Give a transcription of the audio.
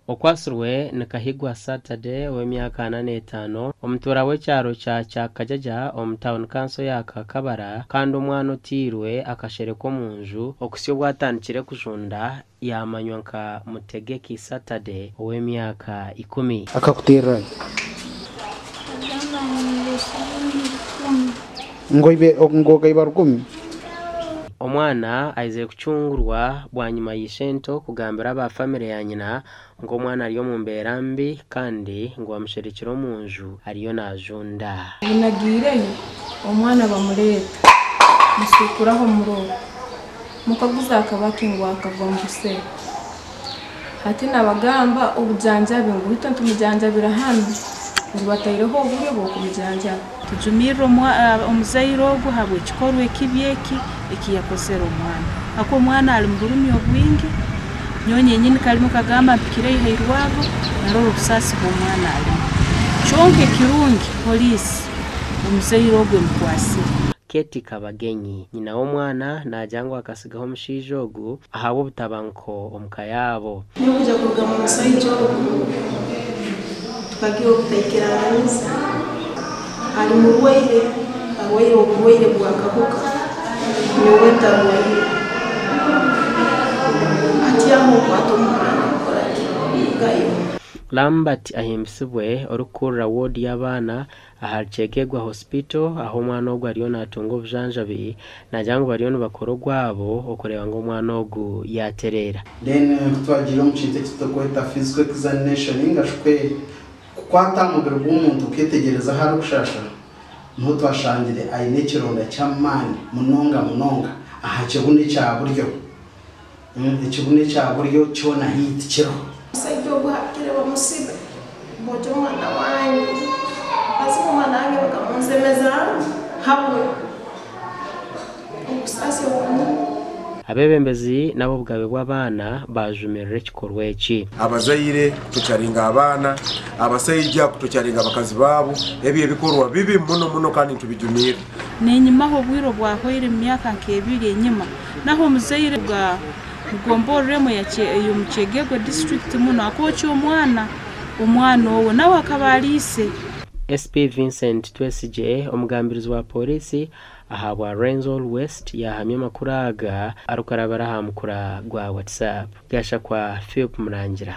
Okwatsirwe ni Kahigwa Saturday ow'emyaka 45, omutuura w'ekyaro kya Kyakajaja omu tauni kanso ya Kakabara kandi omwana oteirwe akasherekwa omu nju okuhitsya obu atandikire kujunda yaamanywa nka Mutegeki Saturday ow'emyaka 10. Akakuteerera hi? Agamba ngu siringi 10. Ngu okaiba 1000? Omwana aizire kucungurwa bwanyima ya ishento kugambira aba famire ya nyina ngu omwana ari omu mbeera mbi kandi ngu bamusherekire omu nju ariyo naajunda. Obu nagiireyo, omwana bamureeta, musuukuraho murora. Mukaguza akaba ki ngu akava omu busero. Hati nabagamba obujanjabi ngu itwe nitumujanjabira hanu, ngu bataireho oburyo bw'okumujanjaba. Tujumirire omuzaire ogu habw'ekikorwa ekibi eki eki yakozere omwana. Hakuba omwana ali mu burumi obwingi, nyowe nyenyini kalimu kagamba mpikireyo hairwabo, narora obusaasi bw'omwana alimu. Kyonka ekirungi poliisi omuzaire ogu emukwasire. Keti Kabagenyi, nyina w'omwana naagira ngu akasigaho omushaija ogu ahabw'obutabanguko omu ka yaabo. Nyowe kuruga mu musaija ogu tukagira obutaikiranganiza, ali murwaire, arwaire oburwaire bw'akahuka, nyowe ntarwaire. Atyaho nkwata omuhanda nkora ki? Ndugayo. Lambert Ahimbisibwe orikukurira woodi y'abaana ahari Kyegegwa Hospital ahu omwana ogu ariyo naatunga obujanjabi naagira ngu bariyo nibakora ogwabo okureeba ngu omwana ogu yaatereera. Then kutwagiire omu kintu eki turikweta physical examination ninga shi kukwata aha mubiri gw'omuntu okeetegyereza ahu arikushasha, niho twashangire aine ekironda ky'amaani munonga munonga aha kibunu ekya buryo. Ekibunu ekya buryo kyona haihi tikiriho. Omusaija ogu hakire bamusibe, bookye omwana wange. Basibe omwana wange bakamunsemeza habwe obusaasi obu. Abeebembezi n'ab'obugabe bw'abaana baajumirira ekikorwa eki. Abazaire kutocharinga abaana, abasaija kutocharinga abakazi baabo, ebyo ebikorwa bibi muno muno kandi nitubijumirra. N'enyimaho obwire obwahwaire mu myaka nk'ebiri enyima, naho omuzaire bwa mugombororemo ey'omu Kyegegwa district muno akookya omwana, omwana owe nawe akaba aliise. SP Vincent Twesigye, omugambirizi wa pooriisi ahabwa Rwenzori West yaahamya amakuru aga arikurabira aha mukura gwa WhatsApp. Gashakwa Philip Murangira.